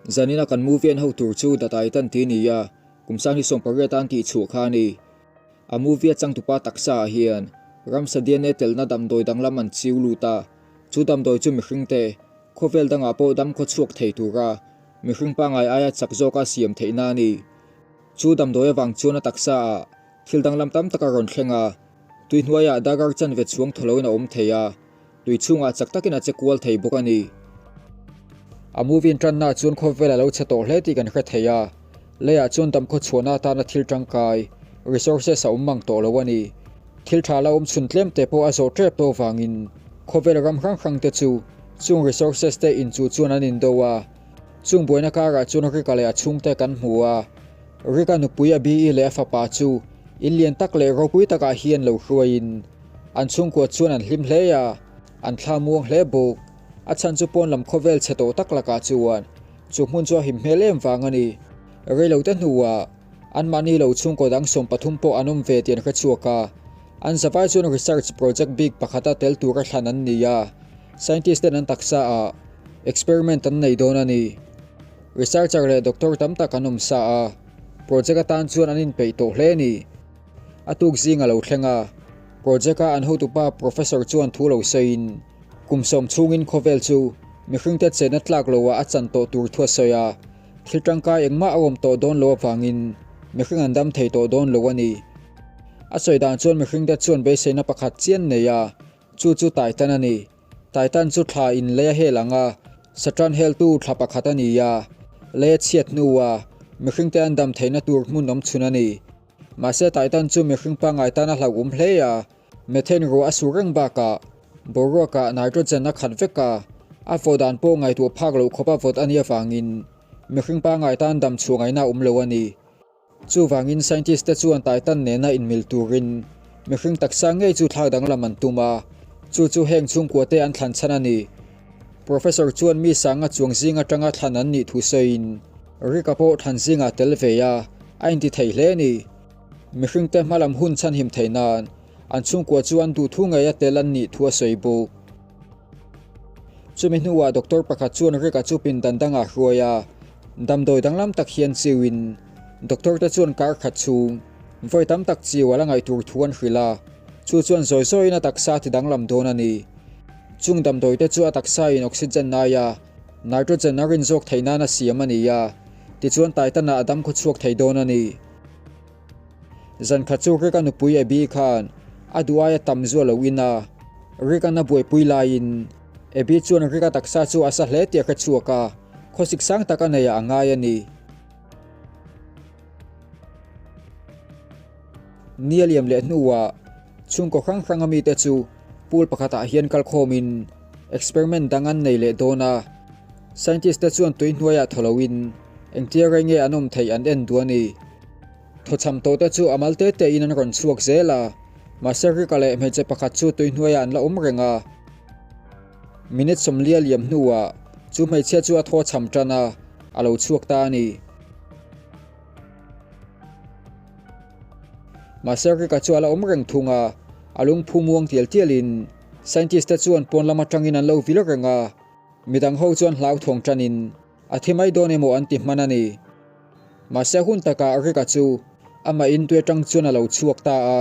Zanina kan movie en ho tur chu The Titan tih a ni a, kum sang hi 18 an tihchhuah kha a ni. A movie a changtupa taksa ah hian ramsa DNA telna damdawi danglam an chiu lut a, chu damdawi chu mihringte khawvel dangah pawh dam khaw chhuak thei tura mihring pangngai aia chak zawka siam theihna a ni. Chu damdawi avang chuan a taksa ah thil danglam tam tak a rawn thleng a, tui hnuaiah darkar chanve chhuang thaw loin a awm thei a, tui chhungah chak takin a che kual thei bawk a ni. A movie intanna chuan khawvel a lo chhe tawh hle tih kan hre thei a, leiah chuan damkhaw chhuahna atana thil tangkai, resources, a awm mang tawh lo a ni. Thil tha la awm chhun tlem te pawh a zawh tep tawh vangin khawvel ram hrang hrang te chu chung resources te inchuh chuan an indo a, chung buaina karah chuan Rika leh a chhungte kan hmu a. Rika nupui a BE leh a fapa chu in lian tak leh ropui takah hian lo hruaiin an chhungkua chuan an hlim hle a, an thla muang hle bawk. A chhan chu pawn lam khawvel chhe tawh tak lakah chuan chu hmun chu a him hmel em vang a ni. Reilote hnuah anmahni lo chhungkaw dang 13 pawh an awm ve tih an hre chhuak a. An zavai chuan research project bik pakhata tel tura thlan an ni a, scientist ten an taksa ah experiment an nei dawn a ni. Researcher leh doctor tam tak an awm sa a, project atan chuan an inpeih tawh hle a ni. A tuk zing a lo thleng a, project a an hotupa professor chuan thu lo sawiin kum sawm chhungin khawvel chu mihringte chenna tlak loah a chan tawh tur thu a sawi a, thil tangkai engmah a awm tawh dawn lo avangin mihring an dam thei tawh dawn lo a ni. A sawi dan chuan mihringte chuan beiseina pakhat chian nei a, chu chu Titan a ni. Titan chu thla in lei a hel ang a, Satan heltu thla pakhat a ni a, lei a chhiat hnua mihringte an dam theihna tur hmun awm chhun a ni. Mahse Titan chu mihring pangngai tan a hlauhawm hle a, methane ruah a sur reng bakah boruakah nitrogen a khat vek a, a vawt dan pawh ngaihtuah phak loh khawp a vawt a nih avangin mihring pangngai tan dam chhuah ngaihna a awm lo a ni. Chuvangin scientist te chuan Titan nena inmil turin mihring taksa ngei chu thlak danglam an tum a, chu chu heng chhungkua te an thlan chhan a ni. Professor chuan mi sanga chuang zing atanga thlan an nih thu sawiin Rick-a pawh thlan zingah tel ve a, a inti thei hle a ni. Mihring te hmalam hun chhanhim theih nan an chhungkua chu an duhthu ngei a tel an nih thu a sawi bawk. Chumi hnuah doctor pakhat chuan Rick-a chu pindan dangah hruai a, damdawi danglam tak hian chiuin doctor te chuan kar khat chhung vawi tam tak chiu a la ngaih tur thu an hrilh a, chu chuan zawi zawiin a taksa a ti danglam dawn a ni. Chung damdawi te chu a taksa in oxygen aia nitrogen a rin zawk theih nan a siam a ni a, tichuan Titan-ah a dam khaw chhuak thei dawn a ni. Zan khat chu Rick-a nupui Abby khan a duh aia tam zu a lo in a, Rick-a'n a buaipui laiin Abby chuan Rick-a taksa chu a sa hle tih a hre chhuak a, khawsik sang tak a nei ah a ngai a ni. Ni a liam leh hnuah chhungkaw hrang hrang a mite chu pool pakhatah hian kalkhawmin experiment dang an nei leh dawn a, scientist te chuan tui hnuaiah thaw loin engtia rei nge an awm theih an en duh a ni. Thawchham tawh te chu a mal te te in an rawn chhuak zel a, mahse Rika leh hmeichhe pakhat chu tui hnuaiah an la awm reng a. Minute 40 liam hnuah chu hmeichhia chu a thaw chham tan a, a lo chhuak ta a ni. Mahse Rika chu a la awm reng thung a, a lungphu muang tial tialin scientist te chuan pawn lam atangin an lo vil reng a, midang ho chuan hlauthawng tanin A thi mai dawn emaw an ti hman a ni. Mahse hun takah Rick-a chu amah in tui atang chuan a lo chhuak ta a,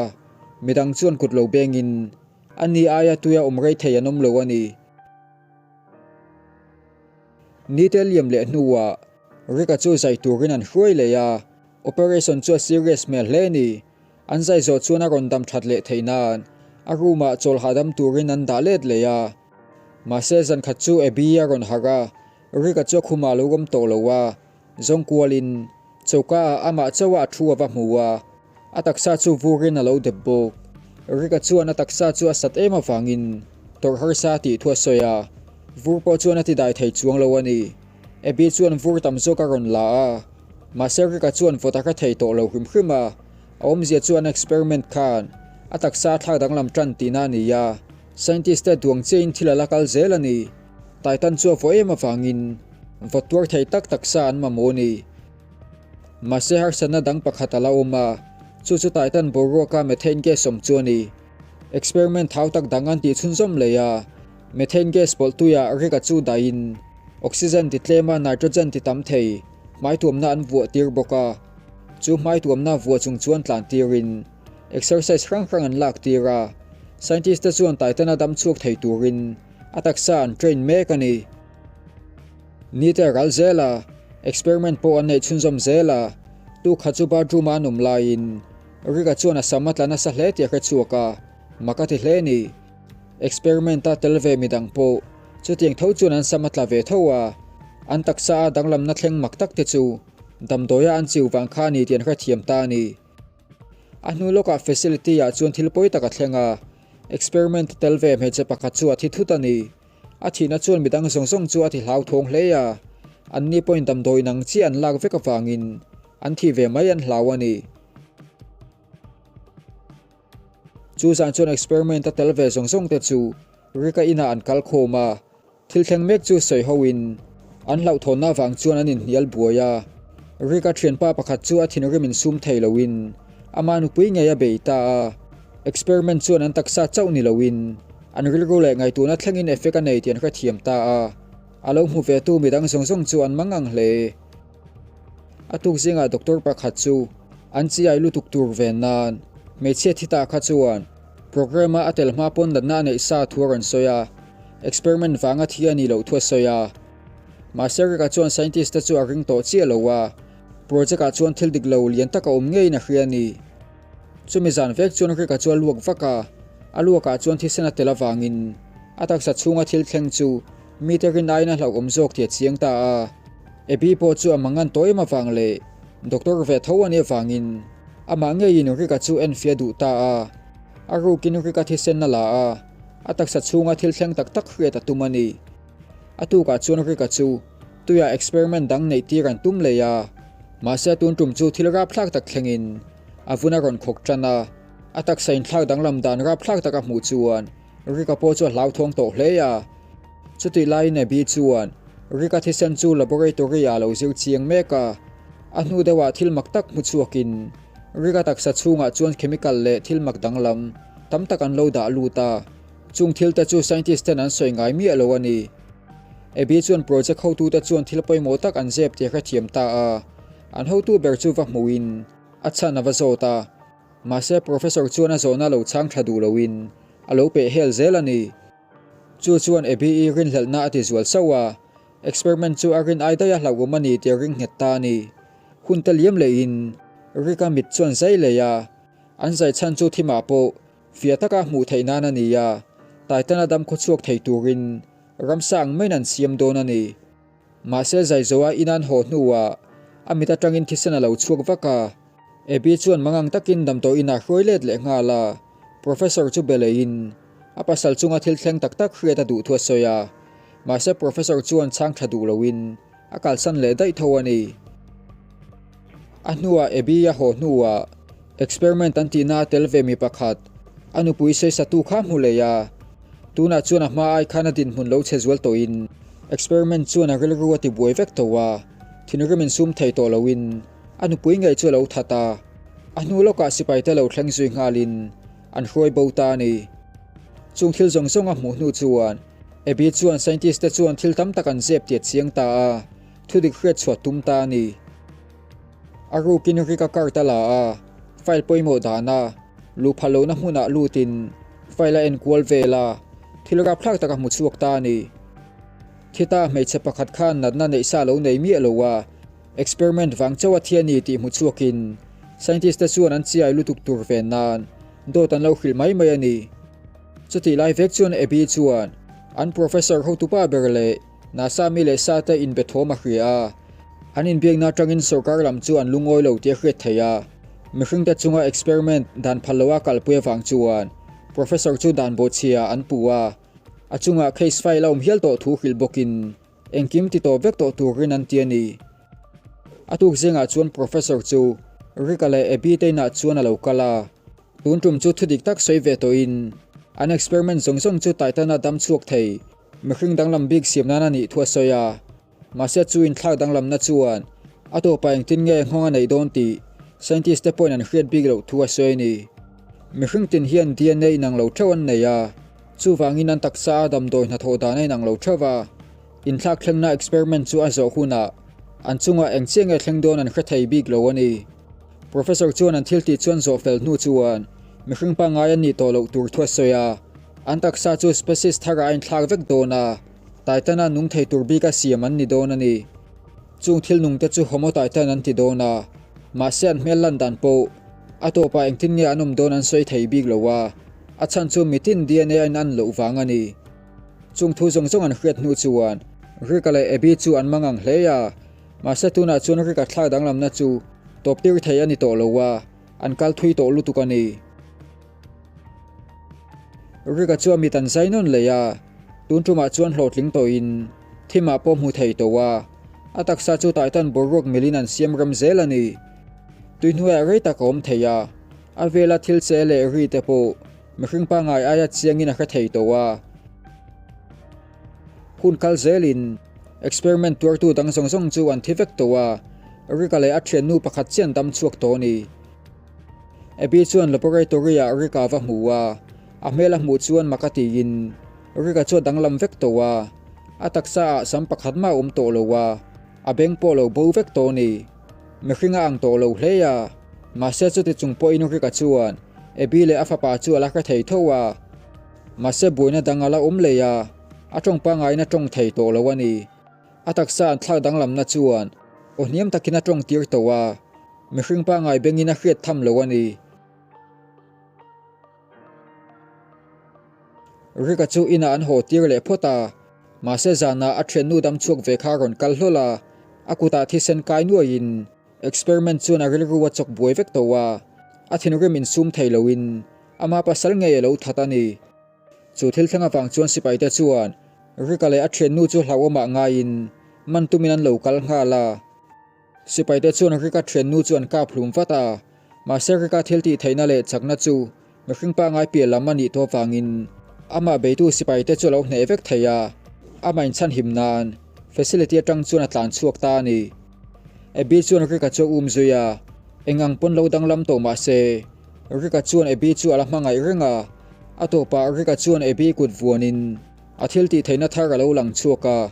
midang chuan kut lo bengin a ni aia tuia awm rei thei an awm lo a ni. Nite liam leh hnuah Rick-a chu zai turin an hruai leh a, operation chu a serious hmel hle a ni. An zai zawh chuan a rawn dam that leh theih nan a room ah chawl hahdam turin an dah let leh a. Mahse zan khat chu Abby a rawn harh a, Rick-a chu a khumah a lo awm tawh lo a, zawng kualin choka ah amah chauh a thu a va hmu a, a taksa chu vurin a lo dep bawk. Rick-a chuan a taksa chu a sat em avangin tawrh harsa a tih thu a sawi a, vur pawh chuan a ti dai thei chuang lo a ni. Abby chuan vur tam zawk a rawn la a, mahse Rick-a chuan vawt a hre thei tawh lo hrim hrim a, a awmzia chuan experiment khan a taksa a thlak danglam tan tihna a ni a, scientist te duang chiahin thil a la kal zel a ni. Titan chu a vaw em avangin vawt tuar thei tak taksa an mamawh a ni. Mahse harsatna dang pakhat a la awm a, chu chu Titan boruaka methane gas awm chu a ni. Experiment thau tak dang an tih chhunzawm leh a, methane gas pawlh tuiah Rick-a chu dahin. Oxygen ti tlema nitrogen ti tam thei hmaituamna an vuah tir bawk a. Chu hmaituamna vuah chung chuan tlan tirin exercise hrang hrang an lak tir a. Scientist te chuan Titan-a dam chhuak thei turin a taksa an train mek a ni. Ni te a ral zel a, experiment pawh an neih chhunzawm zel a. Tu kha chu bathroom-a an awm laiin Rick-a chuan a sam a tla nasa hle tih a hre chhuak a, mak a ti hle a ni. Experiment-a tel ve midang pawh chutiang tho chuan an sam a tla ve tho a, an taksa a danglamna thleng mak tak te chu damdawia an chiu vang kha a ni tih an hrethiam ta a ni. A hnu lawkah facility-ah chuan thil pawi tak a thleng a, experiment-a tel ve hmeichhe pakhat chu a thi thut a ni. A thihna chuan midang zawng zawng chu a ti hlauthawng hle a, anni pawhin damdawi nang chiah an lak vek avangin an thih ve mai an hlau a ni. Chu zan chuan experiment a tel ve zawng zawng te chu Rick-a inah an kal khawm a, thil thleng mek chu sawi ho in an hlauhthawnna avang chuan an inhnial buai a. Rick-a thianpa pakhat chu a thinrim insum thei lo in ama nupui ngei a bei ta a, experiment chuan an taksa chauh ni lo in an rilru leh ngaihtuahna thlengin effect a nei tih an hrethiam ta a, a lo hmu ve tu midang zawng zawng chu an mang ang hle. A tuk zingah doctor pakhat chu an chiai lutuk tur ven nan hmeichhia thi ta kha chuan programme-a a tel hma pawn natna a neih sa thu a rawn sawi a, experiment vanga thi a nih loh thu a sawi a. Mahse Rick-a chuan scientist te chu a ring tawh chiah lo a, project-ah chuan thil dik lo lian tak a awm ngeiin a hria a ni. Chumi zan vek chuan Rick-a chu a luak vak a, a luakah chuan thisen a tel avangin a taksa chhunga thil thleng chu mite rin aiin a hlauhawm zawk tih a chiang ta a. Abby pawh chu a mangan tawh em avang leh doctor ve tho a nih avangin amah ngeiin Rick-a chu enfiah duh ta a. A rukin Rick-a thisen a la a, a taksa chhunga thil thleng tak tak hriat a tum a ni. A tukah chuan Rick-a chu tuiah experiment dang neih tir an tum leh a, mahse tun tum chu thil rapthlak tak thlengin a vun a rawn khawk tan a. A taksa inthlak danglam dan rapthlak tak a hmuh chuan Rick-a pawh chu a hlauthawng tawh hle a. Chutih laiin Abby chuan Rick-a thisen chu laboratory-ah a lo zir chiang mek a, a hnu deuhah thil mak tak hmu chhuakin Rick-a taksa chhungah chuan chemical leh thil mak danglam tam tak an lo dah lut a, chung thil te chu scientist ten an sawi ngai miah lo a ni. Abby chuan project hotute chuan thil pawimawh tak an zep tih a hrethiam ta a, an hotu ber chu va hmuhin a chhan a va zawt a, mahse professor chuan a zawhna lo chhang tha duh loin a lo peh hel zel a ni. Chu chuan Abby-i rinhlelhna a ti zual sauh a, experiment chu a rin ai daih a hlauhawm a ni tih a ring nghet ta a ni. Hun te liam lehin Rick-a mit chuan zai leh a, an zai chhan chu thimah pawh fiah taka hmuh theih nan a ni a, Titan-a dam khawchhuak thei turin ramsa ang maiin an siam dawn a ni. Mahse zai zo a in an haw hnuah a mit atangin thisen a lo chhuak vak a, Abby chuan mangang takin damdawi inah hruai let leh nghal a, Professor chu be leiin a pasal chunga thil thleng tak tak hriat a duh thu a sawi a, mahse Professor chuan chhang tha duh loin a kalsan leh daih tho a ni. A hnuah Abby a haw hnuah experiment an tihna a tel ve mi pakhat a nupui sawisatu kha hmu leh a, tunah chuan a hma ai khan a dinhmun lo chhe zual tawhin experiment chuan a rilru a tibuai vek tawh a, thinrim insum thei tawh loin a nupui ngei chu a lo that a, a hnu lawkah sipaite lo thleng zui nghalin an hruai bo ta a ni. Chung thil zawng zawng a hmuh hnu chuan Abby chuan scientist te chuan thil tam tak an zep tih a chiang ta a, thudik hriat chhuah tum ta a ni. A rukin Rick-a card a la a, file pawimawh dana luh phal lohna hmunah lutin file a enkual vel a, thil rapthlak tak a hmu chhuak ta a ni. Khita hmeichhe pakhat khan natna neih sa lo nei miah lo a, experiment vang chauh a thi a ni tih hmu chhuakin scientist te chuan an chiai lutuk tur ven nan dawt an lo hrilh mai mai a ni. Chutih lai vek chuan Abby chuan an professor hotupa ber leh NASA mi leh sa te inbe thawm a hria a, an inbiakna atangin sorkar lam chu an lungawi lo tih a hriat theih a. Mihringte chunga experiment dan phal loa kalpui avang chuan Professor chu dan bawhchhia an puh a, a chungah case file a awm hial tawh thu hrilh bawkin engkim ti tawh vek tawh turin an ti a ni. A tuk zingah chuan Professor chu Rick-a leh Abby te inah chuan a lo kal a. Tun tum chu thu dik tak sawi ve tawhin an experiment zawng zawng chu Titan-a dam chhuak thei mihring danglam bik siam nan a nih thu a sawi a. Mahse chu inthlak danglamna chuan a tawpah engtin nge nghawng a neih dawn tih scientist te pawhin an hriat bik loh thu a sawi a ni. Mihring tin hian DNA inang lo theuh an nei a, chuvangin an taksa a damdawi hnathawh dan a inang lo theuh va. Inthlak thlengna experiment chu a zawh hunah an chungah eng chiah nge thleng dawn an hre thei bik lo a ni. Professor chuan an thil tih chuan zawh fel hnu chuan mihring pangngai an nih tawh loh tur thu a sawi a, an taksa chu species tharah a inthlak vek dawn a, Titan-a nung thei tur bika siam an ni dawn a ni. Chung thil nungte chu Homo Titan an ti dawn a, mahse an hmel lan dan pawh a tawpah engtin nge an awm dawn an sawi thei bik lo a, a chhan chu mitin DNA a inan loh vang a ni. Chung thu zawng zawng an hriat hnu chuan Rick-a leh Abby chu an mangang hle a, mahse tunah chuan Rick-a thlak danglamna chu tawp tir thei a ni tawh lo a, an kal thui tawh lutuk a ni. Rick-a chu a mit an zai nawn leh a, tun tumah chuan hlawhtling tawhin thimah pawh hmu thei tawh a, a taksa chu Titan boruak milin an siam ram zel a ni. Tuihnuaiah rei tak a awm thei a, a vela thil che leh ri te pawh mihring pangngai aia chiangin a hre thei tawh a. Hun kal zelin experiment tuartu dang zawng zawng chu an thi vek tawh a, Rick-a leh a thiannu pakhat chiah an dam chhuak tawh a ni. Abby chuan laboratory-ah Rick-a va hmu a, a hmel a hmuh chuan mak a tiin Rick-a chu a danglam vek tawh a, a taksa ah sam pakhat mah a awm tawh lo a, a beng pawh lo bo vek tawh a ni. Mihring a ang tawh lo hle a, mahse chuti chung pawhin Rick-a chuan Abby leh a fapa chu a la hre thei tho a, mahse buaina dang a la awm leh a, a tawng pangaiin a tawng thei tawh lo a ni. A taksa an thlak danglamna chuan aw hniam takin a tawng tir tawh a. Mihring pangngai bengin a hriat tham lo a ni. Rick-a chu inah an haw tir leh phawt a, mahse zanah a thiannu dam chhuak ve kha a rawn kal hlawl a, a kutah thisen kai nuaiin experiment chuan a rilru a chawk buai vek tawh a, a thinrim insum thei loin ama pasal ngei a lo that a ni. Chu thil thleng avang chuan sipaite chuan Rick-a leh a thiannu chu hlauhawmah ngaiin man tumin an lo kal nghal a. Sipaite chuan Rika thiannu chu an kap hlum vat a, mahse Rika thil tih theihna leh chakna chu mihring pangngai piah lam a nih tawh avangin amah beitu sipaite chu a lo hneh vek thei a, amah inchhanhim nan facility atang chuan a tlan chhuak ta a ni. Abby chuan Rika chu a um zui a, eng ang pawn lo danglam tawh mahse Rika chuan Abby chu a la hmangaih reng a, a tawpah Rika chuan Abby kut vuanin A thil tih theihna thar a lo lang chhuak a,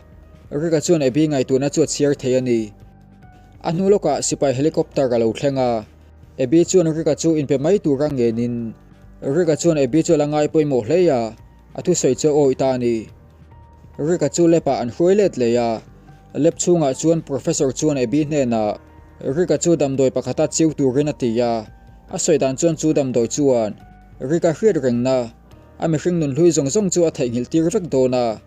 Rick-a chuan Abby ngaihtuahna chu a chhiar thei a ni. A hnu lawkah sipai helicopter a lo thleng a, Abby chuan Rick-a chu inpe mai tura ngenin Rick-a chuan Abby chu a la ngai pawimawh hle a, a thusawi chu a awih ta a ni. Rick-a chu lab-ah an hruai let leh a, lab chhungah chuan Professor chuan Abby hnenah Rick-a chu damdawi pakhata chiu turin a ti a, a sawi dan chuan chu damdawi chuan Rick-a hriat rengna A mihring nun hlui zawng zawng chu a theihnghilh tir vek dawn a.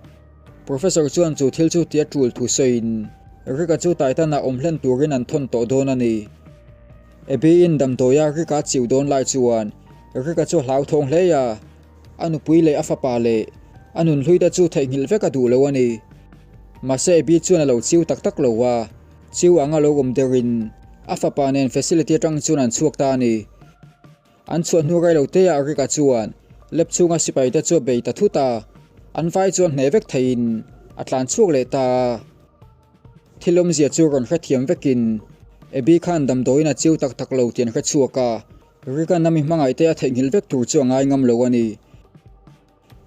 Professor chuan chu thil chu tia tul thu sawiin Rick-a chu Titan-ah awm hlen turin an thawn tawh dawn a ni. Abby-in damdawia Rick-a chiu dawn lai chuan Rick-a chu a hlauthawng hle a, a nupui leh a fapa leh a nun hlui te chu theihnghilh vek a duh lo a ni. Mahse Abby chuan a lo chiu tak tak lo a, chiu anga lo awm deuhin a fapa nen facility atang chuan an chhuak ta a ni. An chhuah hnu rei lo te ah Rick-a chuan lep chhunga sipai te chu a bei ta thut a, an vai chuan hneh vek theihin a tlan chhuak leh ta a. Thil awmzia chu rawn hrethiam vekin Abby khan damdawiin a chiu tak tak lo tih an hre chhuak a, Rick-a'n a mi hmangaih te a theihnghilh vek tur chu a ngai ngam lo a ni.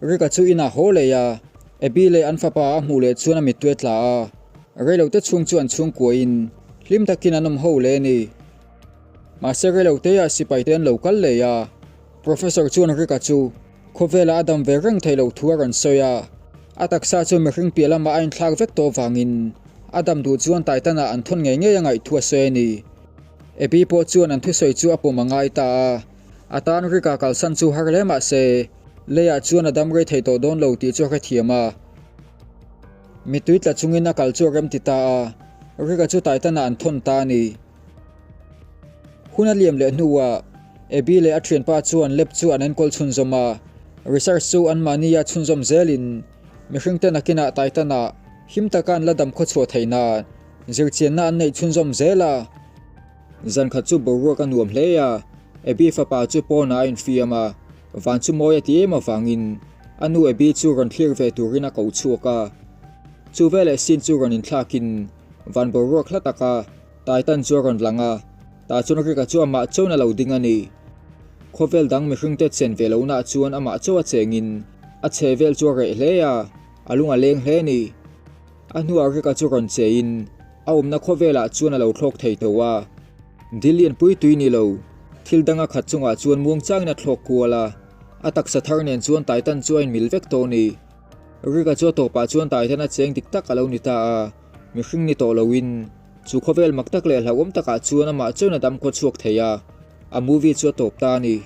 Rick-a chu inah haw leh a, Abby leh an fapa a hmuh leh chuan a mittui a tla a, reilote chhung chu an chhungkuahin hlim takin an awm ho leh a ni. Mahse reiloteah sipaite an lo kal leh a, Professor chuan Rick-a chu khawvelah a dam ve reng theih loh thu a rawn sawi a, a taksa chu mihring piah lamah a inthlak vek tawh avangin a dam duh chuan Titan-ah an thawn ngei ngei a ngaih thu a sawi a ni. Abby pawh chuan an thusawi chu a pawm a ngai ta a. A tan Rick-a kalsan chu har hle mah se, leiah chuan a dam rei thei tawh dawn lo tih chu a hrethiam a. Mittui tla chungin a kal chu a rem ti ta a, Rick-a chu Titan-ah an thawn ta a ni. Hun a liam leh hnuah Abby leh a thianpa chuan lab chu an enkawl chhunzawm a, research chu anmahnia chhunzawm zelin mihringte nakinah Titan-ah him taka an la dam khawchhuah theih nan zirchianna an neih chhunzawm zel a. Zan khat chu boruak a nuam hle a, Abby fapa chu pawnah a infiam a, van chu mawi a ti em avangin a nu Abby chu rawn thlir ve turin a ko chhuak a. Chu veleh scene chu rawn inthlakin van boruak hla taka Titan chu a rawn lang a, tah chuan Rick-a chu amah chauhin a lo ding a ni. Khawvel dang mihringte chen ve lohnaah chuan amah chauh a chengin a che vel chu a reh hle a, a lung a leng hle a ni. A hnuah Rick-a chu rawn che in a awmna khawvelah chuan a lo thlawk thei tho a. Dil lianpui tui ni lo, thil danga khat chungah chuan muangchangin a thlawk kual a, a taksa thar nen chuan Titan chu a inmil vek tawh a ni. Rick-a chu a tawpah chuan Titan a cheng dik tak a lo ni ta a, mihring ni tawh loin chu khawvel mak tak leh hlauhawm takah chuan amah chuan a dam khaw chhuak thei a, a movie chu a tawp ta a ni.